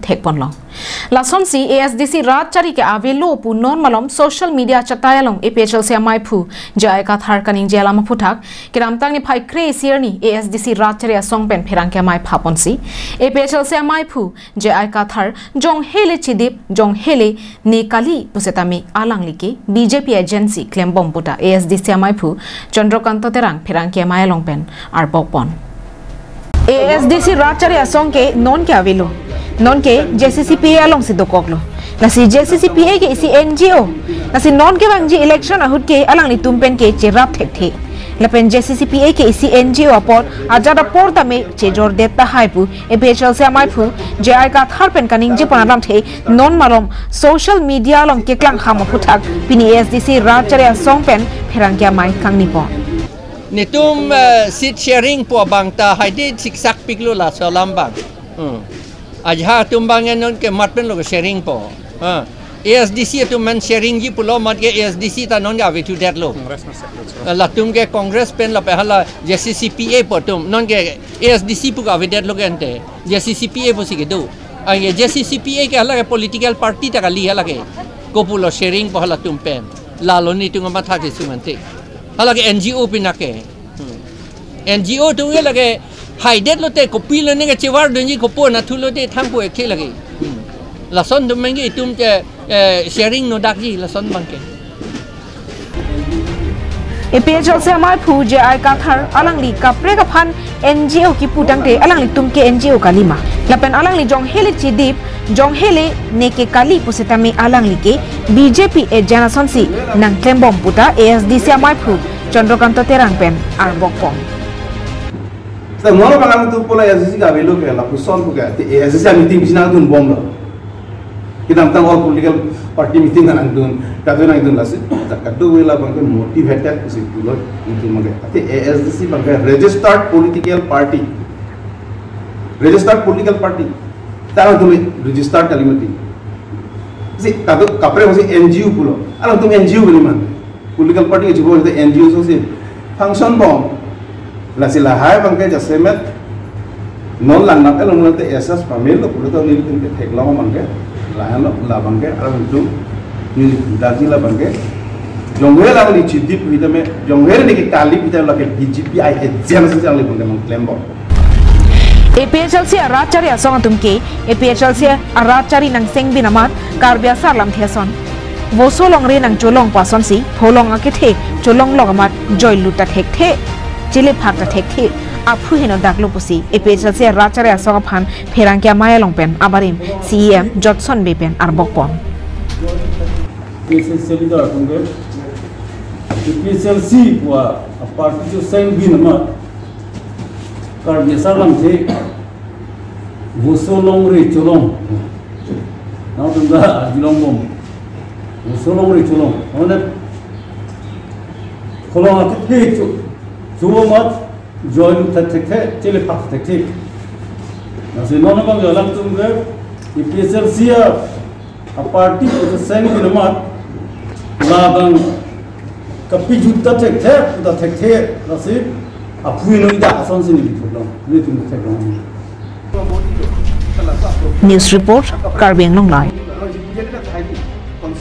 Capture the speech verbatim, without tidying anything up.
thekponlong. Lasonsi A S D C rat chari ke avelo pu non malom social media chatai along A P H L C amaiphu J I Kathar kaningje alam aphuthak, kedamtang niphai kre-isi arni A S D C rat chari asong pen pherangke amei phaponsi, A P H L C amaiphu J I Kathar jonghe le chidip, jonghe le ne kali pusitame alangli ke B J P agency klembom puta A S D C amaiphu Chandrakanta Terang pherangke amei along pen arbokpon. A S D C rat chari asong ke non ke avelo. Non ke J C C P A alongsi dokoklo. Lasi J C C P A ke isi N G O. Lasi non kevangji election ahut ke alanglitum pen ke cherap thekthe. Lapen J C C P A ke isi N G O apot ajat apor tame chejordet tahai pu A P H L C amaiphu J I Kathar pen kaningjepon alamthe non malom social media along keklang ham aphuthak pini A S D C rat chari asong pen pherangke amei kangnipon. Netum, eh, seat sharing pu abang ta haide siksak piklo laso alam abang. Hmm. Ajahak atum abang non ke mat pen lo ke sharing po. Ha. A S D C atum pen sharingji pulo amat ke A S D C ta non ke avethu detlo. Congress na separate. Eh, latum ke Congress pen lapen hala J C C P A pu atum non ke A S D C pu ke avedetlo ke ante. J C C P A pusi kedo. Anke J C C P A ke hala ke political party ta kali hala ke. Kopulo sharing po halatum pen. Lalo netum kamatha ke sumante. Hala ke N G O pina ke. Hmm. N G O atum ke lake haidet lote kopilo ne kachevardunji kopo nathu lote thangpo ekthe lake. Hmm. Lason atum pen ke itum ke, eh, sharing no dakji lason abang ke. A P H L C amaiphu J I Kathar alangli kaprek aphan N G O kipu tangte alanglitum ke N G O kalima. Lapen alangli jonghe le chidip, jonghe le ne ke kali pusitame alangli ke B J P agent asonsi nangklembom puta A S D C amaiphu Chandrakanta Terang pen arbokpon. Seta non abang alanglitum pulo A S D C ke avelo ke lapuson pu ke, te A S D C meeting bisi nangdunbomlo. Kedamtang all political party meeting nangdun, kadun nangdun lasi, ta kadokave la abang ke motivated pusi pulo, itum abang ke. Ate A S D C abang ke registered political party. Registered political party. Ta alangtum registered kali mati. Si, kadok kaprek si N G O pulo. Alangtum N G O kali mati. Political party ke chibor te N G O asonsi function bom. Lasi lahai abang ke jasemet non langnat along te S S pamelo pulo to nelitum ke theklong abang ke. Lahai lo la abang ke alanglitum neli daji la abang ke. Jonghe alangli chidip pu tame, jonghe ne ke kali pu tame lake B J P agent asonsi alangli abang ke nangklembom. A P H L C arat chari asong atum ke, A P H L C arat chari nangsengbin amat, Karbi asar lamthe ason. Voso longri nangcholong pu asonsi, pholong akethe, cholonglok amat, joi lut ta thekthe, chele phak ta thekthe, aphu heno daklo pusi, A P H L C arat chari asong aphan, pherangke amei along pen, abarim, C E M, Jotson Bey pen, arbokpon. A P H L C leader atum ke, A P H L C pu aparty chosengbin amat, Karbi asar lamthe, voso longri cholong. Nangtum ta arjulongbom. Voso longri cholong. Mane, pholong akethe cho, cho amat, joi lut ta thekthe, chele phak thekthe. Lasi non abang ke alangtum ke, A P H L C a, aparty pu chosengbin amat, la abang kapejut ta thekthe, ta thekthe, lasi, aphu heno dak asonsi neli theklong, nelitum theklong. News report, Karbi Anglong Live.